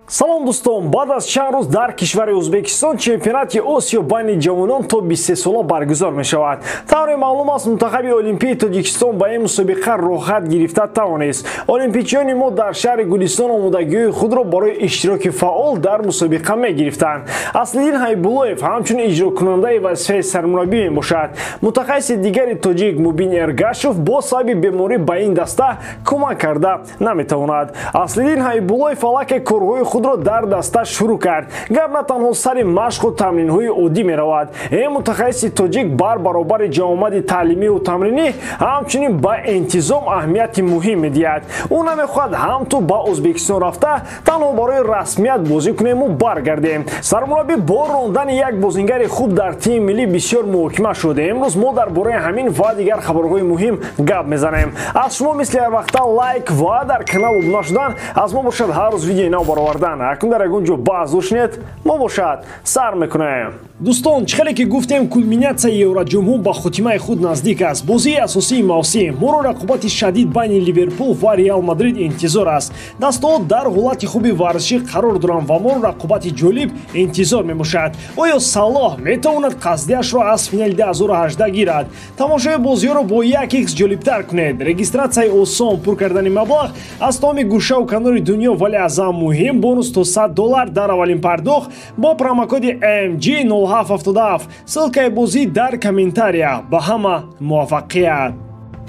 Салом дӯстон, баъд аз чанд рӯз дар кишвари Ӯзбекистон чемпионати Осиё байни ҷавонон то 23 сола баргузор мешавад. Тавре маълум аст, мунтахаби Олимпии Тоҷикистон ба ин мусобиқа роҳат гирифта тавонист. Олимпичиёни мо дар шаҳри Гулистон омодагиҳои худро барои иштироки фаъол дар мусобиқа мегирифтанд. Аслиддин Ҳайбуллоев ҳамчун иҷрокунандаи вазифаи сармураббӣ мебошад. Мутахассиси дигари тоҷик Мубин Эргашев бо сабаби беморӣ ба ин даста кӯмак карда наметавонад. Аслиддин Ҳайбуллоев аллакай корҳои худро дар даста шурӯъ кард. Гап на танҳо сари машқу тамринҳои оддӣ меравад. Ин мутахассиси тоҷик бар баробари ҷамъомади таълимию тамринӣ ҳамчунин ба интизом аҳамияти муҳим медиҳад. Ӯ намехоҳад ҳамту ба Ӯзбекистон рафта танҳо барои расмият бозӣ кунему баргардем. Сармураббӣ бо рондани як бозингари хуб дар тими миллӣ бисёр муҳокима шуд. Имрӯз мо дар бораи ҳамин ва дигар хабарҳои муҳим гап мезанем. Аз шумо мисли ҳар вақта лайк ва дар канал обуна шудан, аз мо бошад ҳар рӯз видеои нав баровардан. Акнун дар ягон ҷо баҳс дошнед, мо бошад сар мекунем. Дӯстон, чӣ хеле ки гуфтем, кулминатсияи Евроҷумҳур ба хотимаи худ наздик аст. Бозии асосии мавсим моро рақобати шадид байни Ливерпул ва Реал Мадрид интизор аст. Дастаҳо дар ҳолати хуби варзишӣ қарор доранд ва моро рақобати ҷолиб интизор мебошад. Оё Салоҳ метавонад қасдиашро аз финали 2018 гирад? Тамошои бозиҳоро бо 1x ҷолибтар кунед. Регистратсияи осон, пур кардани маблағ аз тамоми гӯшаву канори дунё, вале аз ҳам муҳим бонус то $100 дар аввалин пардохт бо промокоди MG0777. Ссылкаи бозӣ дар комментария. Ба ҳама муваффақият!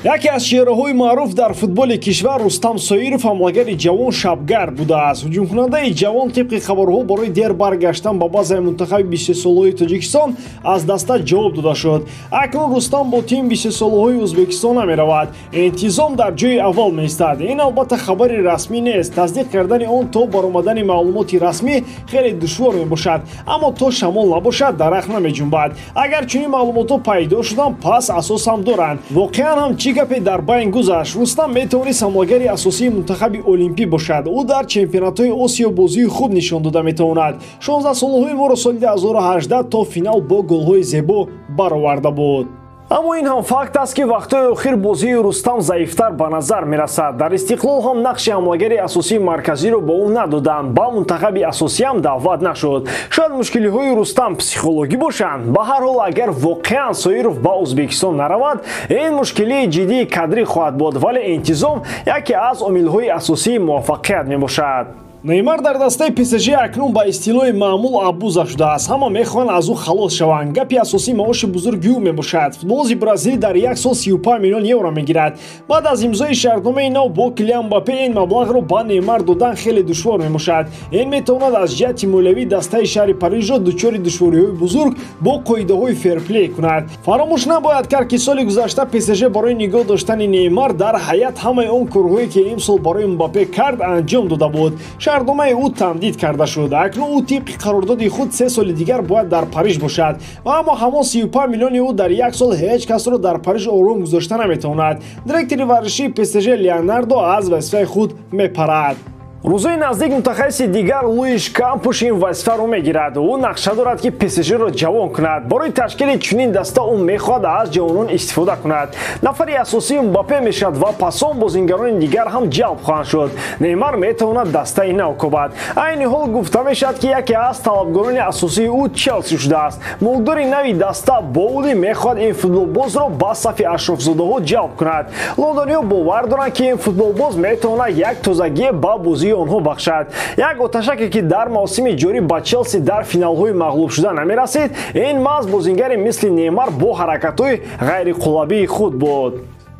Яке аз чеҳраҳои маъруф дар футболи кишвар Рустам Соиров ҳамлагари ҷавон шабгард будааст. Ҳуҷумкунандаи ҷавон тибқи хабарҳо барои дер баргаштан ба базаи мунтахаби 23-солаҳои Тоҷикистон аз даста ҷавоб дода шуд. Акнун Рустам бо тими 23-солаҳои Ӯзбекистон намеравад. Интизом дар ҷои аввал меистад. Ин албатта хабари расмӣ нест. Тасдиқ кардани он то баромадани маълумоти расмӣ хеле душвор мебошад. Аммо то шамол набошад, дарахт намеҷунбад. Агар чунин маълумотҳо пайдо шуданд, пас асос ҳам доранд. Воқеан ҳам чӣ гапе дар байн гузашт? Рустам метавонист ҳамлагари асосии мунтахаби Олимпӣ бошад. Ӯ дар чемпионатҳои Осиё бозии хуб нишон дода метавонад. 16-солаҳои моро соли 2018 то финал бо голҳои зебо бароварда буд. Аммо ин ҳам факт аст, ки вақтҳои охир бозии Рустам заифтар ба назар мерасад. Дар Истиқлол ҳам нақши ҳамлагари асосии марказиро ба ӯ надоданд, ба мунтахаби асосӣ ҳам даъват нашуд. Шояд мушкилиҳои Рустам психологӣ бошанд. Ба ҳар ҳол, агар воқеан Соиров ба Ӯзбекистон наравад, ин мушкилии ҷиддии кадрӣ хоҳад буд, вале интизом яке аз омилҳои асосии муваффақият мебошад. Неймар дар дастаи ПСЖ акнун ба истилоҳи маъмул абуза шудааст. Ҳама мехоҳанд аз ӯ халос шаванд. Гапи асосӣ маоши бузурги ӯ мебошад. Футболози Бразилӣ дар як сол 35 миллион евро мегирад. Баъд аз имзои шартномаи нав бо Килиан Мбаппе ин маблағро ба Неймар додан хеле душвор мебошад. Ин метавонад аз ҷиҳати молиявӣ дастаи шаҳри Парижро дучори душвориҳои бузург бо қоидаҳои ферплей кунад. Фаромӯш набояд кард, ки соли гузашта ПСЖ барои нигоҳ доштани Неймар дар ҳаят ҳамаи он корҳое, ки имсол барои Мбаппе кард, анҷом дода буд. Шартномаи ӯ тамдид карда шуд. Акнун ӯ тибқи қарордоди худ 3 соли дигар бояд дар Париж бошад. Ва аммо ҳамон 35 миллиони ӯ дар як сол ҳеҷ касро дар Париж ором гузошта наметавонад. Директори варзишии ПСЖ Леонардо аз вазифаи худ мепарад. Рӯзои наздик мутахассиси дигар Луиш Кампуш ин вазифаро мегирад. Ӯ нақша дорад, ки ПСЖ-ро ҷавон кунад. Барои ташкили чунин даста ӯ мехоҳад аз ҷавонон истифода кунад. Нафари асосии Мбаппе мешавад ва пасон бозингарони дигар ҳам ҷалб хоҳанд шуд. Неймар метавонад дастаи нав кобад. Айни ҳол гуфта мешавад, ки яке аз талабгорони асосии ӯ Челси шудааст. Мулдори нави даста Боули мехоҳад ин футболбозро ба сафи ашрофзодаҳо ҷалб кунад. Лондониҳо бовар доранд, ки ин футболбоз метавонад як тозагие ба бозии онҳо бахшад. Як оташаке, ки дар мавсими ҷорӣ ба Челси дар финалҳои мағлуб шуда намерасид, ин маҳз бозингари мисли Неймар бо ҳаракатҳои ғайриқулабии худ буд.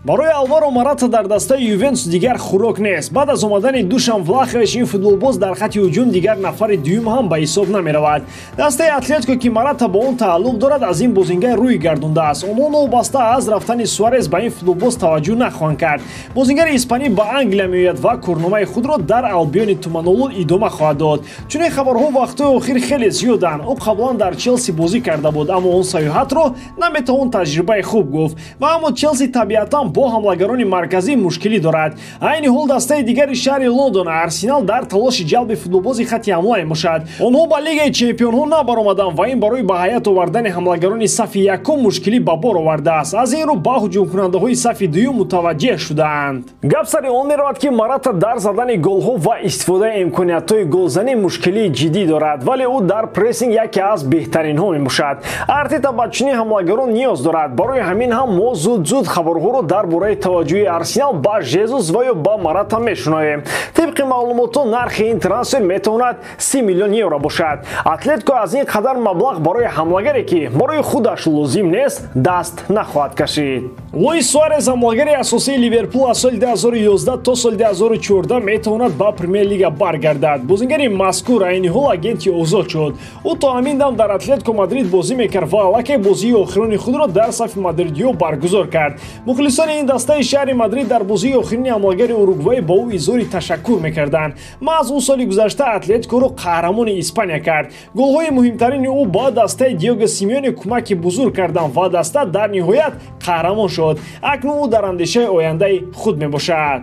Барои Алваро Марата дар дастаи Ювентус дигар хӯрок нест. Баъд аз омадани Душан Влахович ин футболбоз дар хати ҳуҷум дигар нафари дуюм ҳам ба ҳисоб намеравад. Дастаи Атлетико, ки Марата ба он тааллуқ дорад, аз ин бозингар рӯй гардондааст. Онҳо новобаста аз рафтани Суарес ба ин футболбоз таваҷҷӯҳ нахоҳанд кард. Бозингари испанӣ ба Англия меояд ва корномаи худро дар Албиони Туманолуд идома хоҳад дод. Чунин хабарҳо вақтҳои охир хеле зиёданд. Ӯ қаблан дар Челси бозӣ карда буд, аммо он саёҳатро наметавон таҷрибаи хуб гуфт. Ва аммо Челси табиатан ҳам бо ҳамлагарони марказӣ мушкилӣ дорад. Айни ҳол дастаи дигари шаҳри Лондон Арсенал дар талоши ҷалби футболбози хати ҳамла мебошад. Онҳо ба Лигаи чемпионҳо набаромаданд ва ин барои ба ҳайат овардани ҳамлагарони сафи якум мушкилӣ ба бор овардааст. Аз ин рӯ ба ҳуҷумкунандаҳои сафи дуюм мутаваҷҷеҳ шудаанд. Гап сари он меравад, ки Марата дар задани голҳо ва истифодаи имкониятҳои голзанӣ мушкилии ҷиддӣ дорад, вале ӯ дар прессинг яке аз беҳтаринҳо мебошад. Артета ба чунин ҳамлагарон ниёз дорад. Барои ҳамин ҳам мо зуд-зуд хабарҳоро дар бораи таваҷҷӯҳи Арсенал ба Жезус ва ё ба Марата мешунавем. Тибқи маълумотҳо нархи ин трансфер метавонад 30 миллион евро бошад. Атлетико аз ин қадар маблағ барои ҳамлагаре, ки барои худаш лозим нест, даст нахоҳад кашид. Луис Суарес, ҳамлагари асосии Ливерпул, аз соли 2011 то соли 2014 метавонад ба Премер-лига баргардад. Бозингари мазкур айни ҳол агенти озод шуд. Ӯ то ҳамин дам дар Атлетико Мадрид бозӣ мекард ва аллакай бозии охирони худро дар сафи мадридиё баргузор кард. Мухлисони ин дастаи шаҳри Мадрид дар бозии охирини ҳамлагари уругвайӣ ба ӯ изҳори ташаккур мекарданд. Маҳз ӯ соли гузашта Атлетикоро қаҳрамони Испания кард. Голҳои муҳимтарини ӯ ба дастаи Диего Симеоне кӯмаки бузург карданд ва даста дар ниҳоят қаҳрамон шуд. Акнун ӯ дар андешаи ояндаи худ мебошад.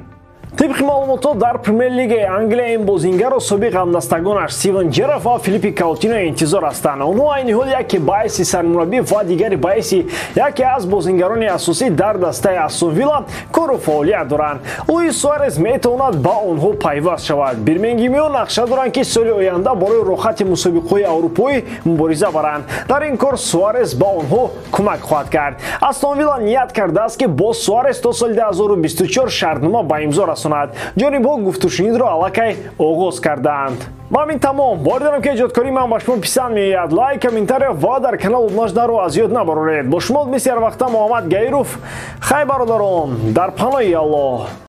Тибқи маълумотҳо дар Премер-лигаи Англия ин бозингарро собиқ ҳамдастагонаш Стивен Джерард ва Филиппи Каутино интизор ҳастанд. Онҳо айни ҳол яке ба ҳайси сармураббӣ ва дигаре ба ҳайси яке аз бозингарони асосӣ дар дастаи Астон Вилла кору фаъолият доранд. Луис Суарес метавонад ба онҳо пайваст шавад. Бирмингемиҳо нақша доранд, ки соли оянда барои роҳати мусобиқаҳои аврупоӣ мубориза баранд. Дар ин кор Суарес ба онҳо кӯмак хоҳад кард. Астон Вилла ният кардааст, ки бо Суарес то соли 2024 шартнома ба имзо расонад. Ҷонибҳо гуфтушунидро аллакай оғоз кардаанд. Ва ҳамин тамом. Боварӣ дорам, ки эҷодкории ман ба шумо писанд меояд. Лайк, комментария ва дар канал обуна шуданро аз ёд набароред. Бо шумо мисли ҳар вақта Муҳаммад Гаиров. Хай, бародарон, дар паноҳи Аллоҳ.